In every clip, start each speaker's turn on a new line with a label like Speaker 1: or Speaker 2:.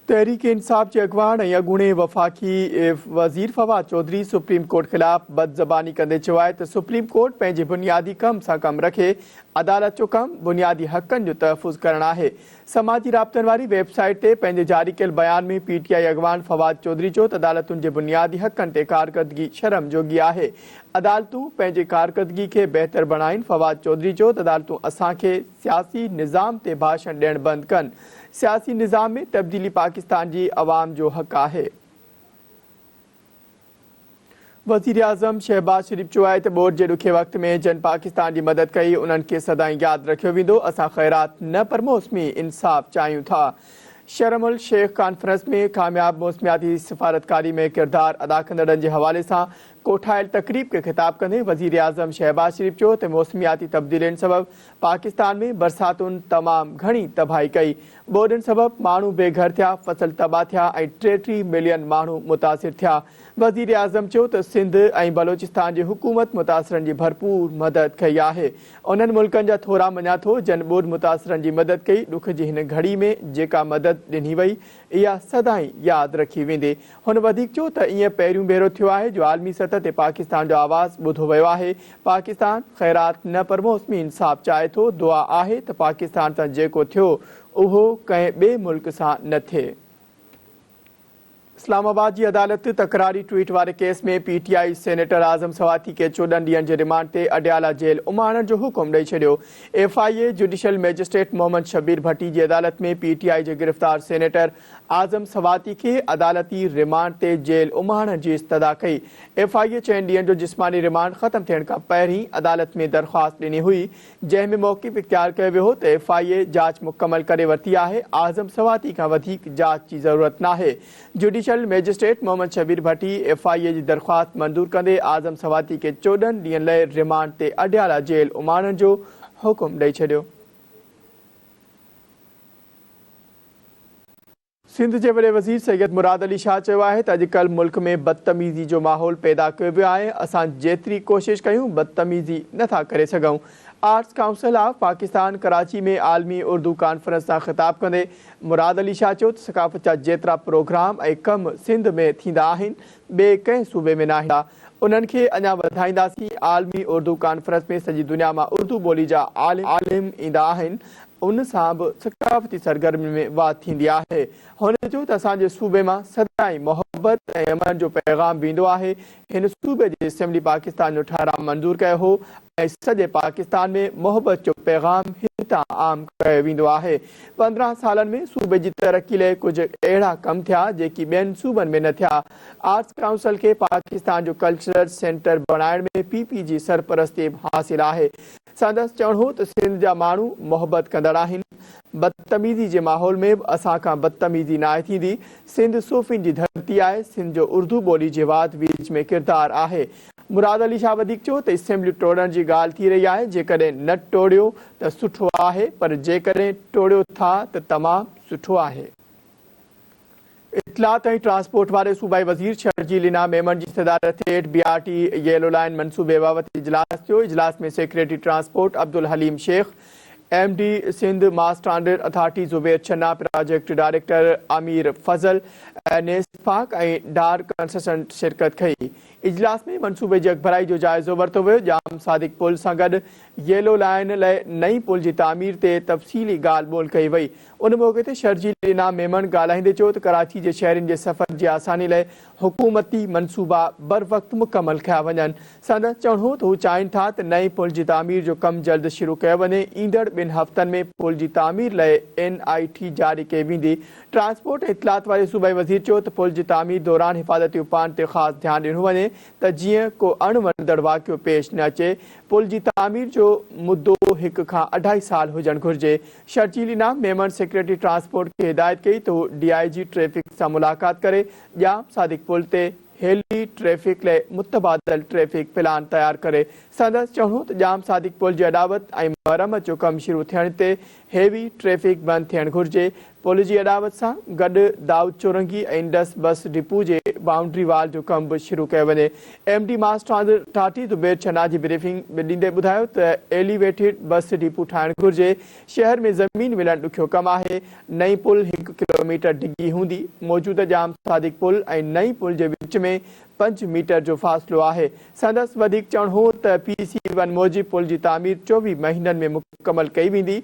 Speaker 1: تحريڪ انصاف جي اڳواڻ ۽ اڳوڻي وفاقي وزير فواد چوڌري سپريم ڪورٽ خلاف بدزباني ڪندي چيو آهي ته سپريم ڪورٽ پنهنجي بنيادي ڪم سان ڪم رکي، عدالت جو ڪم بنيادي حقن جو تحفظ ڪرڻ آهي. سماجي رابطن واري ويب سائيٽ تي پنهنجي جاري ڪيل بيان ۾ پي ٽي آء اڳواڻ فواد چوڌري چيو ته عدالتن جي بنيادي حقن تي ڪارڪردگي شرم جوڳي آهي، عدالتون پنهنجي ڪارڪردگي کي بهتر بڻائين. فواد چوڌري چيو ته عدالتون اسان کي سياسي نظام تي ڀاشڻ ڏيڻ بند ڪن، سياسي نظام ۾ تبديلي پاڪستان جي عوام جو حق آهي. وزيراعظم شهباز شريف چيو آهي ته ٻوڏ جي ڏکي وقت ۾ جن پاڪستان جي مدد ڪئي انهن کي سدائين ياد رکيو ويندو، اسان خيرات نه پر موسمي انصاف چاهيون ٿا. شرم الشيخ ڪانفرنس ۾ ڪامياب موسمياتي سفارتڪاري ۾ ڪردار ادا ڪندڙن جي حوالي سان ڪوٺايل تقريب کي خطاب ڪندي وزيراعظم شهباز شريف چيو ته موسمياتي تبديلين سبب پاڪستان ۾ برساتن تمام گهڻي تباهي ڪئي، ٻوڏن سبب ماڻهو بي گهر ٿيا، فصل تباهه ٿيا ۽ 33 ملين ماڻهو متاثر ٿيا. وزيراعظم چيو ته سنڌ ۽ بلوچستان جي حڪومت متاثرن جي ڀرپور مدد ڪئي آهي، انهن ملڪن جا ٿورا مڃان ٿو جن ٻوڏ متاثرن جي مدد ڪئي، ڏک جي هن گهڙي ۾ جيڪا مدد ڏني وئي اها سدائين ياد رکي ويندي. هن وڌيڪ چيو ته ائين پهريون ڀيرو ٿيو آهي جو عالمي سطح تي پاڪستان جو آواز ٻڌو ويو آهي، پاڪستان خيرات نه پر موسمي انصاف چاهي ٿو، دعا آهي ته پاڪستان سان جيڪو ٿيو اهو ڪنهن ٻئي ملڪ سان نه ٿئي. اسلام آباد جي عدالت تڪراري ٽوئيٽ واري case ۾ P T I senator Azam Swati کي 14 ڏينهن جي ريمانڊ تي اڊيالا جيل اماڻڻ جو حڪم ڏئي ڇڏيو. F I A judicial magistrate Muhammad Shabbir Bhatti جي عدالت ۾ پي ٽي آء جي گرفتار سينيٽر اعظم سواتي کي عدالتي ريمانڊ تي جيل اماڻڻ جي استدعا ڪئي. ايف I اي چئن ڏينهن جو جسماني ريمانڊ ختم ٿيڻ کان پهرين عدالت ۾ درخواست ڏني هئي، جنهن ۾ موقف اختيار ڪيو ويو هو ته ايف I اي جاچ مڪمل ڪري ورتي آهي، اعظم سواتي کان وڌيڪ جاچ جي ضرورت ناهي. Judicial magistrate Muhammad Shabbir Bhatti F I A جي درخواست منظور ڪندي اعظم سواتي کي 14 ڏينهن لئه ريمانڊ تي اڊيالا جيل اماڻڻ جو حڪم ڏئي ڇڏيو. سنڌ جي وڏي وزير سيد مراد علي شاهه چيو آهي ته اڄڪلهه ملڪ ۾ بدتميزي جو ماحول پيدا ڪيو ويو آهي، اسان جيتري ڪوشش ڪيون بدتميزي نه ٿا ڪري سگهون. Arts council of Pakistan Karachi ۾ عالمي اردو ڪانفرنس سان خطاب ڪندي مراد علي شاهه چيو ته ثقافت جا جيترا پروگرام ۽ ڪم سنڌ ۾ ٿيندا آهن ٻئي ڪنهن صوبي ۾ ناهن ٿيندا، انهن کي اڃا وڌائينداسين، عالمي اردو ڪانفرنس ۾ سڄي دنيا مان اردو ٻولي جا عالم ايندا آهن، ان سان به ثقافتي سرگرمين ۾ واڌ ٿيندي آهي. هن چيو ته اسان جي صوبي مان سدائين محبت ۽ امن جو پيغام ويندو آهي، هن صوبي جي اسيمبلي پاڪستان جو ٺهراء منظور ڪيو هو ۽ سڄي پاڪستان ۾ محبت جو پيغام هتان عام ڪيو ويندو آهي. 15 سالن ۾ صوبي جي ترقي لئه ڪجهه اهڙا ڪم ٿيا جيڪي ٻين صوبن ۾ نه ٿيا. آرٽس ڪائونسل کي پاڪستان جو ڪلچرل سينٽر بڻائڻ ۾ پي پي جي سرپرستي حاصل آهي. سندس چوڻ هو ته سنڌ جا ماڻهو محبت ڪندڙ آهن، بدتميزي جي ماحول ۾ به اسان کان بدتميزي ناهي ٿيندي، سنڌ صوفين جي ڌرتي آهي، سنڌ جو اردو ٻولي جي واڌ ويجهه ۾ ڪردار آهي. مراد علي شاهه وڌيڪ چيو ته اسيمبليون ٽوڙڻ جي ڳالهه ٿي رهي آهي، جيڪڏهن نه ٽوڙيو ته سٺو آهي پر جيڪڏهن ٽوڙيو ٿا ته تمام سٺو آهي. اطلاعات ۽ ٽرانسپورٽ واري صوبائي وزير شرجيل انعام ميمڻ جي صدارت هيٺ B R T yellow line منصوبي بابت اجلاس ٿيو، اجلاس ۾ secretary transport Abdul Haleem Shaikh, M D Sindh mass transit authority Zubair Channa, project director Amir Fazal, NESPAK ۽ Dar consultant شرڪت ڪئي. اجلاس ۾ منصوبي جي اڳڀرائي جو جائزو ورتو ويو، ڄام صادق پل سان گڏ ييلو لائين لئه نئين پل جي تعمير تي تفصيلي ڳالهه ٻولهه ڪئي وئي. ان موقعي تي شرجيل انعام ميمڻ ڳالهائيندي چيو ته ڪراچي جي شهرين جي سفر جي آساني لاء حڪومتي منصوبا بروقت مڪمل ڪيا وڃن. سندس چوڻ هو ته هو چاهين ٿا ته نئين پل جي تعمير جو ڪم جلد شروع ڪيو وڃي، ايندڙ ٻن هفتن ۾ پل جي تعمير لاء اين آء ٽي جاري ڪئي ويندي. ٽرانسپورٽ ۽ اطلاعات واري صوبائي وزير چيو ته پل جي تعمير دوران حفاظتي اپائن تي خاص ڌيان ڏنو وڃي ته جيئن ڪو اڻ وڻندڙ واقعو پيش نه اچي، پل جي تعمير جو مدو هڪ کان اڍائي سال هجڻ گهرجي. شرجيل انعام ميمڻ سيڪريٽري ٽرانسپورٽ کي هدايت ڪئي ته هو ڊي I جي ٽريفڪ سان ملاقات ڪري ڄام صادق پل تي هيلي ٽريفڪ لئه متبادل ٽريفڪ پلان تيار ڪري. سندس چوڻ هو ته ڄام صادق پل جي اڏاوت ۽ مرمت جو ڪم شروع ٿيڻ تي هيوي ٽريفڪ بند ٿيڻ گهرجي. پل جي اڏاوت سان گڏ دائود چورنگي ۽ انڊس بس ڊپو جي بائونڊري وال جو ڪم به شروع ڪيو وڃي. M D mass transit authority Zubair Channa جي بريفنگ ڏيندي ٻڌايو ته ايليويٽيڊ بس ڊپو ٺاهڻ گهرجي، شهر ۾ زمين ملڻ ڏکيو ڪم آهي، نئين پل هڪ ڪلوميٽر ڊگهي هوندي، موجوده ڄام صادق پل ۽ نئين پل جي وچ ۾ پنج ميٽر جو فاصلو آهي. سندس وڌيڪ چوڻ هو ته پي سي ون موجب پل جي تعمير 24 مهينن ۾ مڪمل ڪئي ويندي،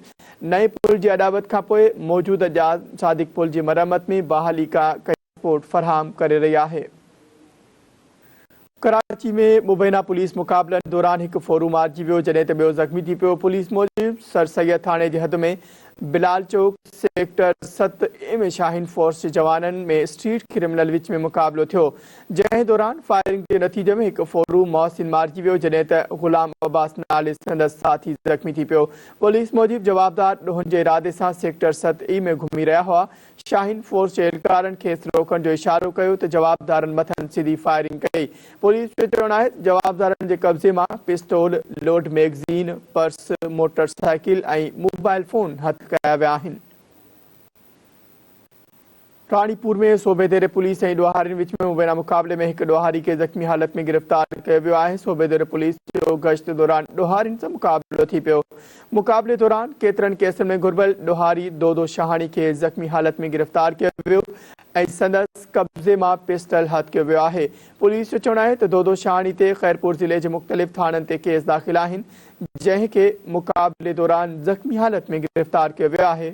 Speaker 1: نئين پل جي اڏاوت کانپوء موجوده ڄام صادق پل جي مرمت ۾ بحالي ڪئي. سپورٽ فراهم ڪري رهي آهي. ڪراچي ۾ مبينا پوليس مقابلن دوران هڪ ڦورو مارجي ويو جڏهن ته ٻيو زخمي ٿي پيو، پوليس موجب سر سيد ٿاڻي جي حد ۾ بلال چوڪ سيڪٽر 7 اي ۾ شاهين فورس جي جوانن ۾ اسٽريٽ ڪرمنل وچ ۾ مقابلو ٿيو جنهن دوران فائرنگ جي نتيجي ۾ هڪ ڦورو محسن مارجي ويو جڏهن ته غلام عباس نالي سندس ساٿي زخمي ٿي پيو، پوليس موجب جوابدار ڏوهن جي ارادي سان سيڪٽر 7 اي ۾ گهمي رهيا هئا شاهين فورس جي اهلڪارن کيس روڪڻ جو اشارو ڪيو ته جوابدارن مٿن سڌي فائرنگ ڪئي. پوليس جو چوڻ آهي ته جوابدارن جي قبضي مان pistol, load magazine, purse, motor cycle ۽ mobile phone هٿ ڪيا ويا آهن. راڻيپور ۾ صوبيديري پوليس ۽ ڏوهارين وچ ۾ مبينا مقابلي ۾ هڪ ڏوهاري کي زخمي حالت ۾ گرفتار ڪيو ويو آهي. صوبيديري پوليس جو گشت دوران ڏوهارين سان مقابلو ٿي پيو. مقابلي دوران ڪيترن ڪيسن ۾ گهربل ڏوهاري دودو شاهاڻي کي زخمي حالت ۾ گرفتار ڪيو ويو ۽ سندس قبضي مان پسٽل هٿ ڪيو ويو آهي. پوليس جو چوڻ آهي ته دودو شاهاڻي تي خيرپور ضلعي جي مختلف ٿاڻن تي ڪيس داخل آهن، جنهن کي مقابلي دوران زخمي حالت ۾ گرفتار ڪيو ويو آهي.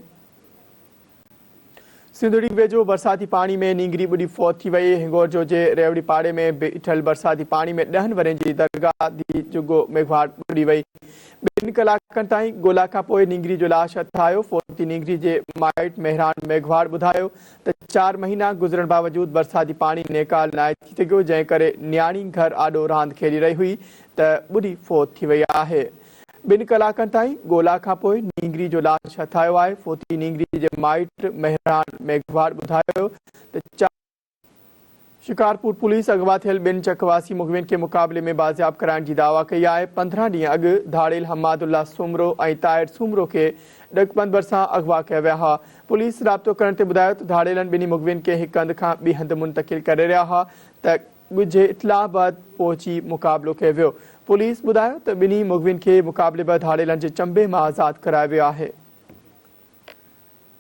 Speaker 1: سنڌڙي ويجهو برساتي پاڻي ۾ نينگري ٻڏي فوت ٿي وئي، هنگورجو جي ريوڙي پاڙي ۾ بيٺل برساتي پاڻي ۾ ڏهن ورهين جي درگاهه the جگو ميگهواڙ ٻڏي وئي، ٻن ڪلاڪن تائين ڳولا کانپوء نينگري جو لاش هٿ آيو، فوتي نينگري جي مائٽ مهراڻ ميگهواڙ ٻڌايو ته چار مهينا گذرڻ باوجود برساتي پاڻي نيڪال ناهي ٿي سگهيو، جنهن ڪري نياڻي گهر آڏو راند کيڏي رهي هئي ته ٻڏي فوت ٿي وئي آهي. ٻن ڪلاڪن تائين ڳولا کانپوء نينگري جو لاش هٿ آيو آهي، فوتي نينگري جي مائٽ مهراڻ ميگهواڙ ٻڌايو ته چار. شڪارپور پوليس اغوا ٿيل ٻن چڪواسي مغوين کي مقابلي ۾ بازياب ڪرائڻ جي دعويٰ ڪئي آهي، 15 ڏينهن اڳ ڌاڙيل حماد الله سومرو ۽ طاهر سومرو کي ڏڪبند ڀرسان اغوا ڪيا ويا هئا، پوليس رابطو ڪرڻ تي ٻڌايو ته ڌاڙيلن ٻنهي مغوين کي هڪ هنڌ کان ٻئي هنڌ منتقل ڪري رهيا هئا ته ڳجهي اطلاع بعد پهچي مقابلو ڪيو ويو. پوليس ٻڌايو ته ٻنهي مغوين کي مقابلي بعد ڌاڙيلن جي چنبي مان آزاد ڪرايو ويو آهي.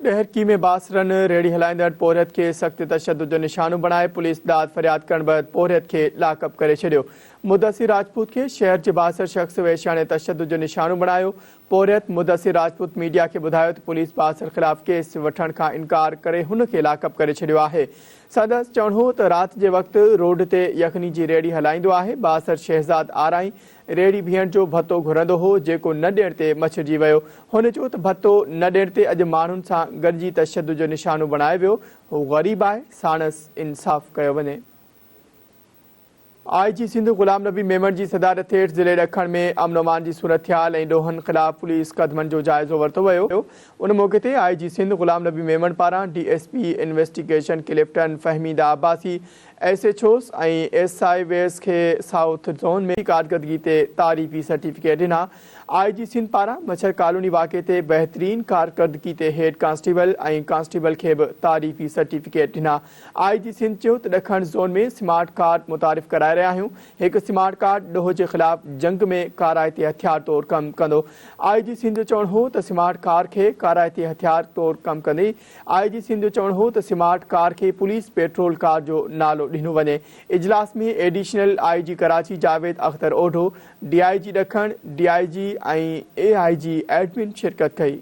Speaker 1: ڏهرڪي ۾ بااثرن ريڙهي هلائيندڙ پورهيت کي سخت تشدد جو نشانو بڻائي پوليس داد فرياد ڪرڻ بعد پورهيت کي لاڪ اپ ڪري ڇڏيو. مدثر راجپوت کي شهر جي بااثر شخص وحشياڻي تشدد جو نشانو بڻايو. پورهيت مدثر راجپوت ميڊيا کي ٻڌايو ته پوليس بااثر خلاف ڪيس وٺڻ کان انڪار ڪري هن کي لاڪ اپ ڪري ڇڏيو آهي. سندس چوڻ هو ته رات جي وقت روڊ تي يخني جي ريڙهي هلائيندو آهي، بااثر شهزاد آرائين ريڙهي بيهڻ جو ڀتو گهرندو هو، جيڪو نه ڏيڻ تي مڇرجي ويو. هن چيو ته ڀتو نه ڏيڻ تي اڄ ماڻهن سان گڏجي تشدد جو نشانو بڻايو ويو، هو غريب آهي، ساڻس انصاف ڪيو وڃي. آء جي سنڌ غلام نبي ميمڻ جي صدارت هيٺ ضلعي ڏکڻ ۾ امن امان جي صورتحال ۽ ڏوهن خلاف پوليس قدمن جو جائزو ورتو ويو. ان موقعي تي آء جي سنڌ غلام نبي ميمڻ پاران D S P investigation Clifton Fahmida Abbasi, S H Os ۽ S I Vs کي سائوٿ زون ۾ ڪارڪردگي تي تعريفي سرٽيفڪيٽ ڏنا. آء جي سنڌ پاران مڇر ڪالوني واقعي تي بهترين ڪارڪردگي تي هيڊ ڪانسٽيبل ۽ ڪانسٽيبل کي به تعريفي سرٽيفڪيٽ ڏنا. آء جي سنڌ چيو ته ڏکڻ زون ۾ سمارٽ ڪارڊ متعارف ڪرائي رهيا آهيون، هڪ سمارٽ ڪارڊ ڏوهه جي خلاف جنگ ۾ ڪارائتي هٿيار طور ڪم ڪندو. آء جي سنڌ جو چوڻ هو ته سمارٽ ڪار کي ڪارائتي هٿيار طور ڪم ڪندي. آء جي سنڌ جو چوڻ هو ته سمارٽ ڪار کي پوليس پيٽرول ڪار جو نالو ڏنو وڃي. اجلاس ۾ additional I G Karachi Javed Akhtar Odho, D I G ڏکڻ، ڊي I جي ۽ اي آء جي ايڊمن شرڪت ڪئي.